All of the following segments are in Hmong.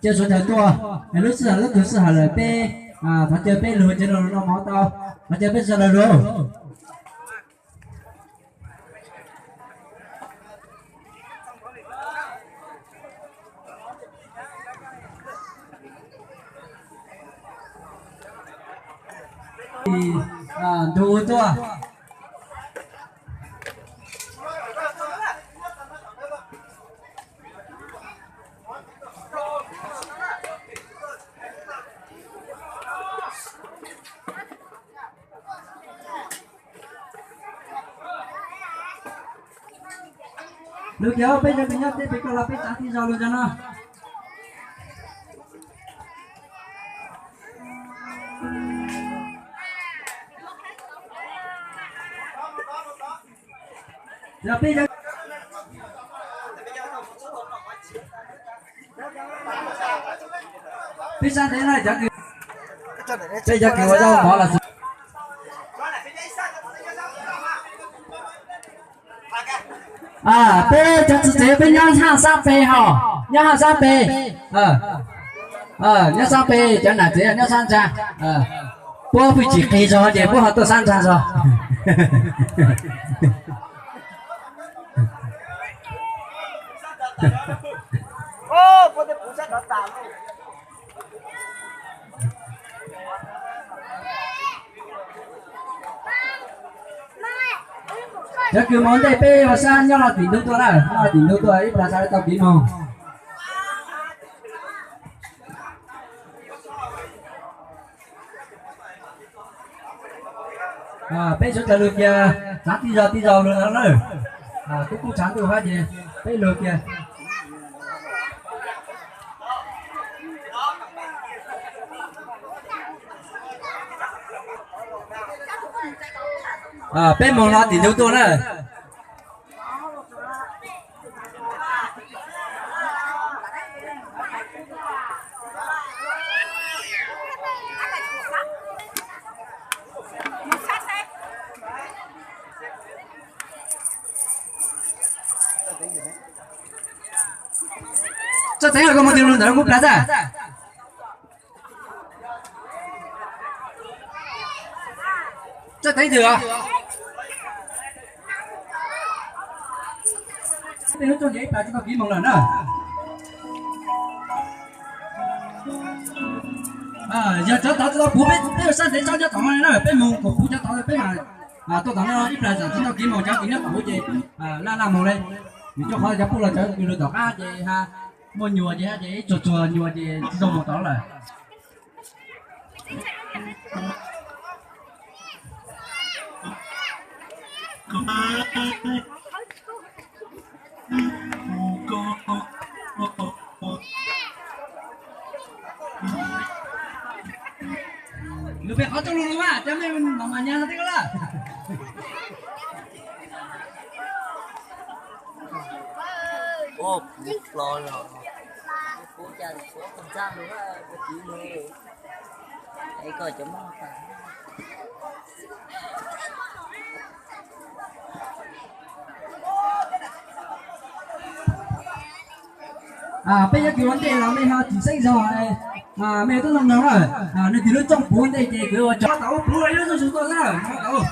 Cia sawv daws tuaj, lub sij hawm lub tug sij hawm lawm peb thov caw peb lug cia li noj mov tau, thov caw peb sawv daws lug. Ntug tuaj. Lug kiag peb cov kws nyob teb pem ko los peb tsav tib zog lug zog no. Yog peb, peb sab teb na cov kws, peb cov kws ua zaub mov los xwb. Peb cov txiv tsev peb nyob haj sab pem hos, nyob haj sab pem, nyob sab pem, cov nam tsev nyob sab ntsa. Puab pheej tsis qis zog ces puab ho tuaj sab ntsa zog. Cov kws mus ntej peb ua sab nyob hlo tim ntug tuaj na, nyob hlo tim ntug tuaj ib plag sawv tau kev moog. Peb sawv daws lug kiag, tsav tib zog tib zog lug no na. Kub kub tshav ntuj hab ces peb lug kiag. Peb moog hlo tim ntug tuaj na. Txawj teev koj mus twg lug ntawd muab plab tag. Txawj teev twg os? Tej lub rooj ces ib plag tsis tau kev moog lawm na. Yog cov tod tsis tau puv peb, peb ua sab ntev tsob nyob tom no na, peb moog kom puv cov tod peb mam tuaj tom no ib plag, tsis tau kev moog cov kws nyob tom ces laj laj moog le. Vim rau qhov cov puj los cov kws lug tom qab ces muaj nyuas ces ib tsuag tsuag nyuas ces tsis zoo moog tod lawm. Lug pem qhov rooj lug lug mas cov me mam mas nyag no tib koj laj. Peb cov kws ua ntej los mej ho tsis xeeb zog, mej tub noog noog na, nwg tis lub rooj puv ntej ces kws ua cov tau ua puv lub rooj zug tuaj na, tau.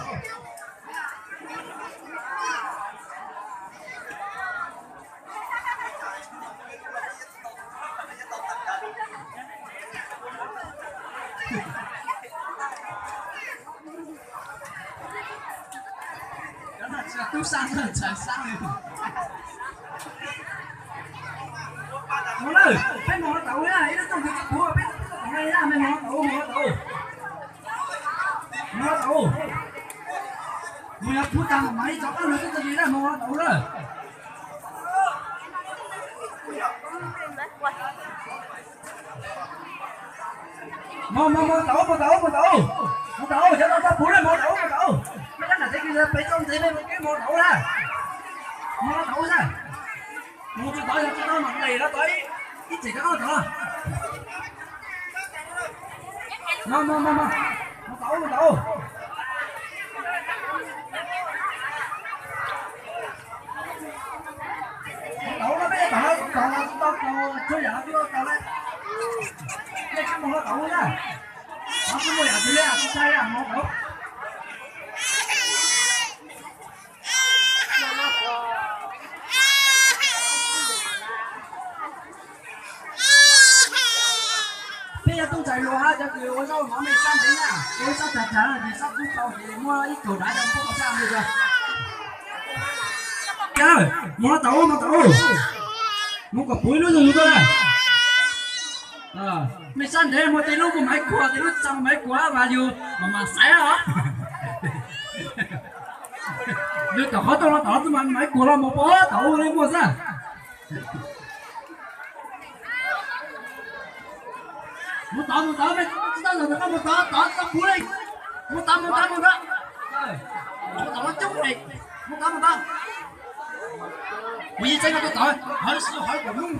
Tub sab ntawd ntxhais sab li. Mus na, peb mus tau na, ib lub rooj kws tsis puv peb tau na, mej mus tau, mus tau. Mus tau. Mus yog puv tag mas ib tsoom qab lug tub txawg li na, mus tau na. Mus, mus, mus tau, mus tau, mus tau. Mus tau, cov tau txoj puv na, mus tau, mus tau. Mej rab nam tsev kws pem txoj ntxeev mej mus kev mus tau na. Mus tau na. Mus tsis tau yog tsis tau mam nqis los tau ib txhia rov qab tod. Mus, mus, mus, mus. Mus tau, mus tau. Mus tau na, peb tom no tsis tau, tsis tau tau txhua yam no twb tau lawm. Ej, koj mus hlo tod na. Hov kuj muaj yam twg li, kuv thaij mus hlo tod. Peb yog tub ntxhais hluas hab, cov kws ua zaub mov mej sab ntev na, ua sab tag tag ces sab kub tau ces muab ib kaug dav rau pub kom sab li. Mus hlo tod, mus tod, mus kom puv ib lub zog lug tuaj na. Mej sab ntev muaj tej lub muaj Maiv Kuam, tej lub tsis tau Maiv Kuam mas yus mam mam xaiv os. Yus tom qhov rooj no tom qhov twg mas Maiv Kuam los mus pom tom ub li muaj xwb. Mus tod, mus tod, mej tsis tau zam ntawm koj mus tod, tod tsis tau puv li. Mus tod, mus tod, mus tod. Mus tod los coob, mus tod, mus tod. Kuv yeej txeeb koj tuaj tod, hawv, hawv kom lub.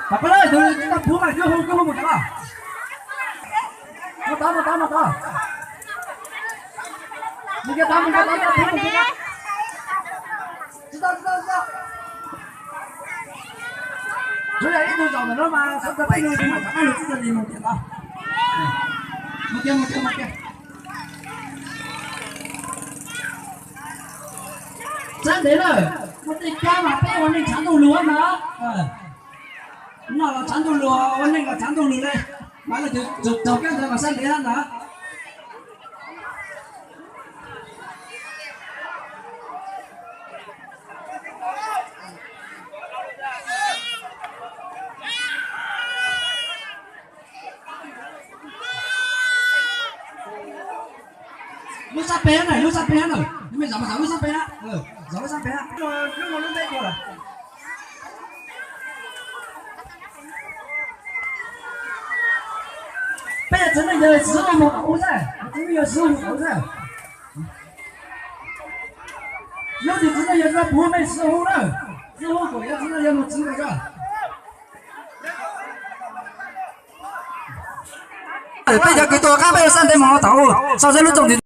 Tom qab lawm, tus tsis tau puv mas koj hu, koj hu mus tod los. Mus tod, mus tod, mus tod. Mus kiag tod, mus kiag tod, tsis tau puv, mus kiag tod. Tsis tau, tsis tau, tsis tau. Tsuav yog ib tug zaum ntawm no mas sawv daws peb yug mas rov qab lug txij tag li mus kiag tod. Mus kiag, mus kiag, mus kiag. Sab ntev lawm, muaj tej kab mas peb ua neej tshav ntuj lug na. Noj los tshav ntuj lug, ua neej los tshav ntuj lug li. Mas lawv tus raug kab ntawd mas sab ntev hab ntag. Lub sab pem na, lub sab pem na, mej zov mas zov lub sab pem na, zov lub sab pem na. Lub no lub ntej dua lawm. Peb yog txiv neej yawg tsis hu mus tom ub xwb, txiv neej yawg tsis hu mus tom ub xwb. Yog tias txiv neej yawg tsis puv mej tsis hu na, tsis hu kom yog txiv neej yawg mus txwv mus tso. Peb cov kws tuaj qab peb ua sab ntev mus tod, so seb lub rooj ntawd.